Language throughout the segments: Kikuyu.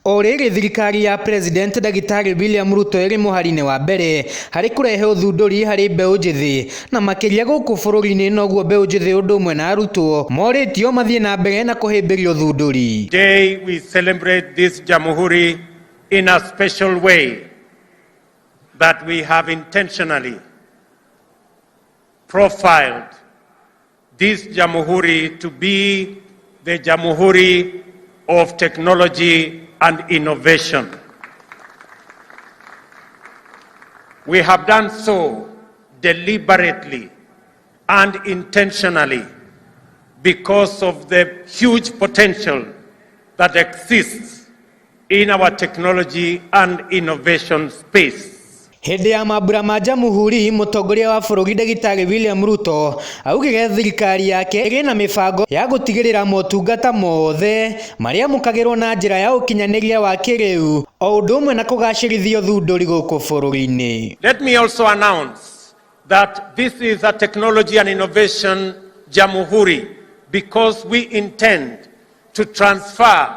O rĩrĩ thirikari ya President Ndagĩtarĩ William Ruto ĩrĩ mũhari-inĩ wa mbere harĩ kũrehe ũthundũri harĩ mbeũ njĩthĩ na makĩria gũkũ bũrũri-inĩ, noguo mbeũ njĩthĩ ũndũ ũmwe na arutwo morĩtio mathiĩ na mbere na kũhĩmbĩria ũthundũri. Today we celebrate this Jamhuri in a special way that we have intentionally profiled this Jamhuri to be the Jamhuri of technology and innovation. We have done so deliberately and intentionally because of the huge potential that exists in our technology and innovation space. Hĩndĩ ya mambura ma Jamhuri, mũtongoria wa bũrũri Ndagĩtarĩ William Ruto augire thirikari yake ĩrĩ na mĩbango ya gũtigĩrĩra motungata mothe marĩamũkagĩrwo na njĩra ya ũkinyanĩria wa kĩrĩu o ũndũ ũmwe na kũgacĩrithia ũthundũri gũkũ bũrũri-inĩ. Let me also announce that this is a technology and innovation Jamhuri because we intend to transfer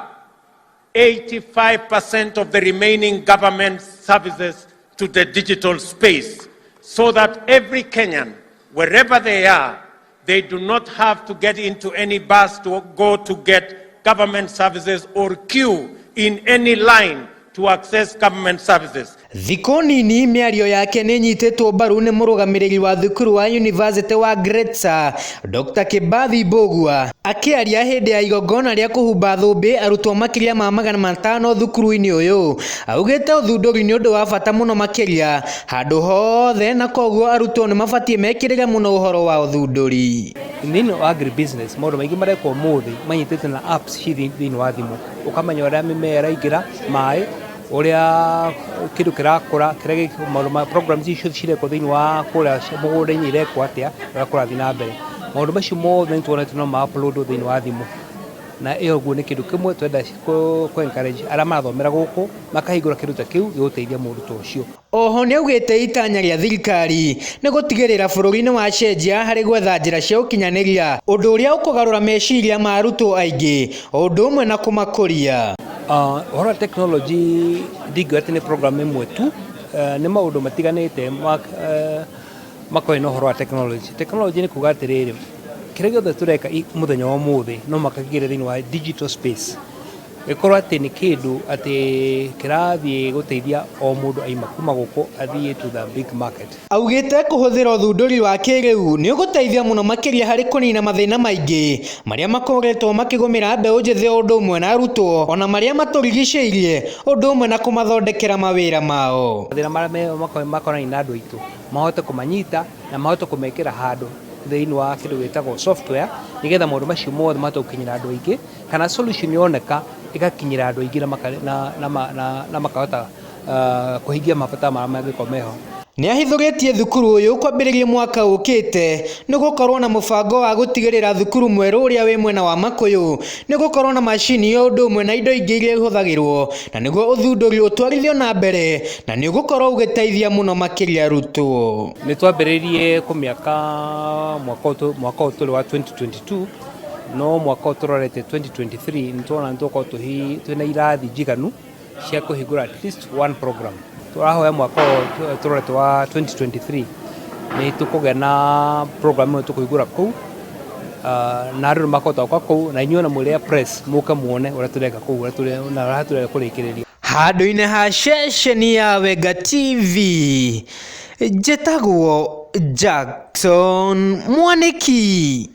85% of the remaining government services to the digital space so that every Kenyan, wherever they are, they do not have to get into any bus to go to get government services or queue in any line to access government services. Thikũ nini mĩario yake nĩ ĩnyitĩtwo mbaru nĩ mũrũgamĩrĩri wa thukuru wa University wa Gretsa Dr. Kibathi Mbugua akĩaria hĩndĩ ya igongona rĩa kũhumba thũmbĩ arutwo makĩria ma 500 thukuru-inĩ ũyũ. Augĩte ũthundũri nĩ ũndũ wa bata mũno makĩria handũ hothe na koguo arutwo nĩ mabatiĩ mekĩrĩre mũno ũhoro wa ũthundũri. Thĩinĩ wa agribusiness maũndũ maingĩ marekwo ũmũthĩ manyitĩte na apps ci thĩinĩ wa thimũ, ũkamenya ũrĩa mĩmera ĩraingĩra maĩ, ũrĩa kĩndũ kĩrakũra, kĩrĩa maũndũ ma programs icio cirekwo thĩinĩ wa kũrĩa mũgũnda-inĩ irekwo atĩa, ũrĩa kũrathiĩ na mbere. Maũndũ macio mothe nĩ tuonete no ma upload thĩinĩ wa thimũ, na ĩyo ũguo nĩ kĩndũ kĩmwe twenda kũ encourage arĩa marathomera gũkũ makahingũra kĩndũ ta kĩu gĩgũteithia mũndũ ta ũcio. Oho nĩaugĩte itanya rĩa thirikari nĩ gũtigĩrĩra bũrũri nĩ wacenjia harĩ gwetha njĩra cia ũkinyanĩria, ũndũ ũrĩa ũkũgarũra meciria ma arutwo aingĩ o ũndũ ũmwe na kũmakũria. Ũhoro wa technology ndingiuga atĩ nĩ program ĩmwe tu, nĩ maũndũ matiganĩte makoragwo na ũhoro wa technology. Technology nĩ kuga atĩrĩrĩ, kĩrĩa gĩothe tũreka mũthenya wa ũmũthĩ no mũhaka kĩingĩre thĩinĩ wa digital space. Gĩkorwo atĩ nĩ kĩndũ atĩ kĩrathiĩ gũteithia o mũndũ aima kuma gũkũ athiĩ to the big market. Augĩte kũhũthĩra ũthundũri wa kĩrĩu nĩ ũgũteithia mũno makĩria harĩ kũnina mathĩna maingĩ marĩa makoretwo makĩgũmĩra mbeũ njĩthĩ o ũndũ ũmwe na arutwo ona marĩa matũrigicĩirie ũndũ ũmwe na kũmathondekera mawĩra mao. Mathĩna marĩa makonainie na andũ aitũ mahote kũmanyita na mahote kũmekĩra handũ thĩinĩ wa kĩndũ gĩtagwo software nĩgetha maũndũ macio mothe mahote gũkinyĩra andũ aingĩ, kana solution yoneka ĩgakinyĩra andũ aingĩ na makahota kũhingia mabata marĩa mangĩkorwo meho. Nĩahithũrĩtie thukuru ũyũ kwambĩrĩria mwaka ũkĩte nĩ gũkorwo na mũbango wa gũtigĩrĩra thukuru mwerũ ũrĩa wĩ mwena wa Makuyu nĩ gũkorwo na macini o ũndũ ũmwe na indo ingĩ iria ihũthagĩrwo na nĩguo ũthundũri ũtwarithio na mbere na nĩ ũgũkorwo ũgĩteithia mũno makĩria arutwo. Nĩ twambĩrĩirie kũmĩaka mwaka ũyũ tũrĩ wa 2022, no mwaka ũyũ tũrorete 2023 nĩ tuona nĩ tũgũkorwo twĩna irathi njiganu cia kũhingũra at least one program. Tũrahoya mwaka ũyũ tũrorete wa 2023 nĩ tũkũgĩa na program ĩmwe tũkũhingũra kũu, na andũ nĩ makũhota gũka kũu, na inyuĩ ona mũrĩ a press mũke muone ũrĩa tũreka kũu, na ũrĩa tũrenda kũrĩkĩrĩria. Handũ-inĩ ha ceceni ya Wenga TV, njĩtagwo Jackson Mwanĩki.